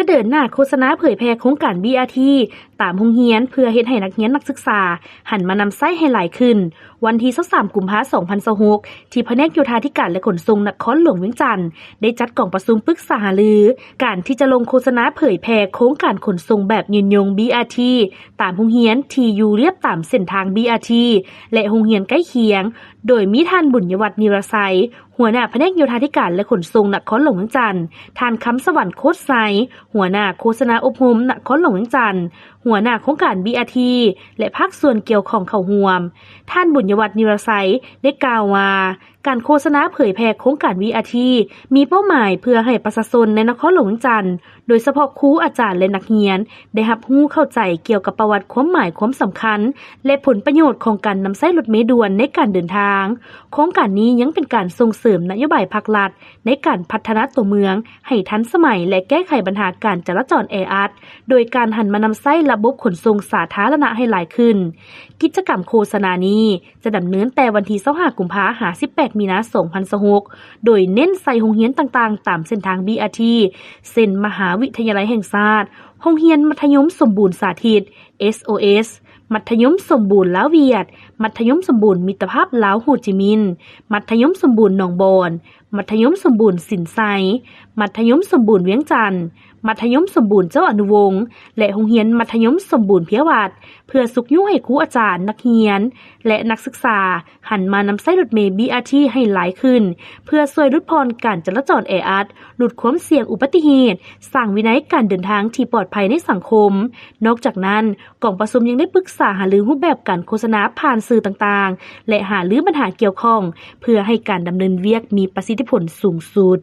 ເດີນໜ້າໂຄສະນາເຜີຍແຜ່ໂຄງການ BRT ຕາມໂຮງຮຽນ ເພື່ອເຮັດໃຫ້ນັກຮຽນນັກສຶກສາຫັນມານຳໃຊ້ໃຫ້ຫຼາຍຂຶ້ນ. ວັນທີຊາວສາມ ກຸມພາ ສອງພັນຊາວຫົກ ທີ່ພະແນກໂຍທາທິການ ແລະ ຂົນສົ່ງນະຄອນຫຼວງວຽງຈັນ ໄດ້ຈັດກອງປະຊຸມປຶກສາຫາລື ການທີ່ຈະລົງໂຄສະນາເຜີຍແຜ່ໂຄງການຂົນສົ່ງແບບຍືນຍົງ BRT ຕາມໂຮງຮຽນທີ່ຢູ່ລຽບຕາມເສັ້ນທາງ BRT ແລະ ໂຮງຮຽນໃກ້ຄຽງ, ໂດຍມີທ່ານ ບຸນຍະວັດ ນິລະໄຊ ຫົວໜ້າພະແນກໂຍທາທິການ ແລະ ຂົນສົ່ງນະຄອນຫຼວງວຽງຈັນ, ທ່ານ ຄຳສະຫວັນ ໂຄດໄຊ ຫົວໜ້າໂຄສະນາອົບຮົມນະຄອນຫຼວງວຽງຈັນ, ຫົວໜ້າໂຄງການ BRT ແລະ ພາກສ່ວນກ່ຽວຂ້ອງເຂົ້າຮ່ວມ. ທ່ານ ບຸນຍະວັດ ນິລະໄຊ ໄດ້ກ່າວວ່າ ການໂຄສະນາເຜີຍແຜ່ໂຄງການ BRT ມີເປົ້າໝາຍເພື່ອໃຫ້ປະຊາຊົນໃນນະຄອນຫຼວງວຽງຈັນ, ໂດຍສະເພາະຄູອາຈານ ແລະ ນັກຮຽນ ໄດ້ຮັບຮູ້ເຂົ້າໃຈກ່ຽວກັບປະຫວັດ, ຄວາມໝາຍ, ຄວາມສຳຄັນ ແລະ ຜົນປະໂຫຍດຂອງການນຳໃຊ້ລົດເມດ່ວນໃນການເດີນທາງ. ໂຄງການນີ້ຍັງເປັນການສົ່ງເສີມນະໂຍບາຍພາກລັດໃນການພັດທະນາຕົວເມືອງໃຫ້ທັນສະໄໝ ແລະ ແກ້ໄຂບັນຫາການຈະລາຈອນແອອັດ ໂດຍການຫັນມານຳໃຊ້ລະບົບຂົນສົ່ງສາທາລະນະໃຫ້ຫຼາຍຂຶ້ນ. ກິດຈະກຳໂຄສະນານີ້ ຈະດຳເນີນແຕ່ວັນທີຊາວຫ້າ ກຸມພາ ຫາ ສິບແປດ ມີນາ ສອງພັນຊາວຫົກ ໂດຍເນັ້ນໃສ່ໂຮງຮຽນຕ່າງໆ ຕາມເສັ້ນທາງ BRT ເຊັ່ນ ມະຫາວິທະຍາໄລແຫ່ງຊາດ, ໂຮງຮຽນມັດທະຍົມສົມບູນສາທິດ SOS, ມັດທະຍົມສົມບູນລາວຫວຽດ, ມັດທະຍົມສົມບູນມິດຕະພາບລາວໂຮຈິມິນ, ມັດທະຍົມສົມບູນໜອງບອນ, ມັດທະຍົມສົມບູນສິນໄຊ, ມັດທະຍົມສົມບູນວຽງຈັນ, ມັດທະຍົມສົມບູນເຈົ້າອະນຸວົງ ແລະ ໂຮງຮຽນມັດທະຍົມສົມບູນເພຍວັດ ເພື່ອຊຸກຍູ້ໃຫ້ຄູອາຈານ, ນັກຮຽນ ແລະ ນັກສຶກສາ ຫັນມານຳໃຊ້ລົດເມ BRT ໃຫ້ຫຼາຍຂຶ້ນ ເພື່ອຊ່ວຍຫຼຸດຜ່ອນການຈະລາຈອນແອອັດ, ຫຼຸດຄວາມສ່ຽງອຸບັດຕິເຫດ, ສ້າງວິໄນການເດີນທາງທີ່ປອດໄພໃນສັງຄົມ. ນອກຈາກນັ້ນ, ກອງປະຊຸມຍັງໄດ້ປຶກສາຫາລືຮູບແບບການໂຄສະນາຜ່ານສື່ຕ່າງໆ ແລະ ຫາລືບັນຫາກ່ຽວຂ້ອງ ເພື່ອໃຫ້ການດຳເນີນວຽກມີປະສິດທິຜົນສູງສຸດ.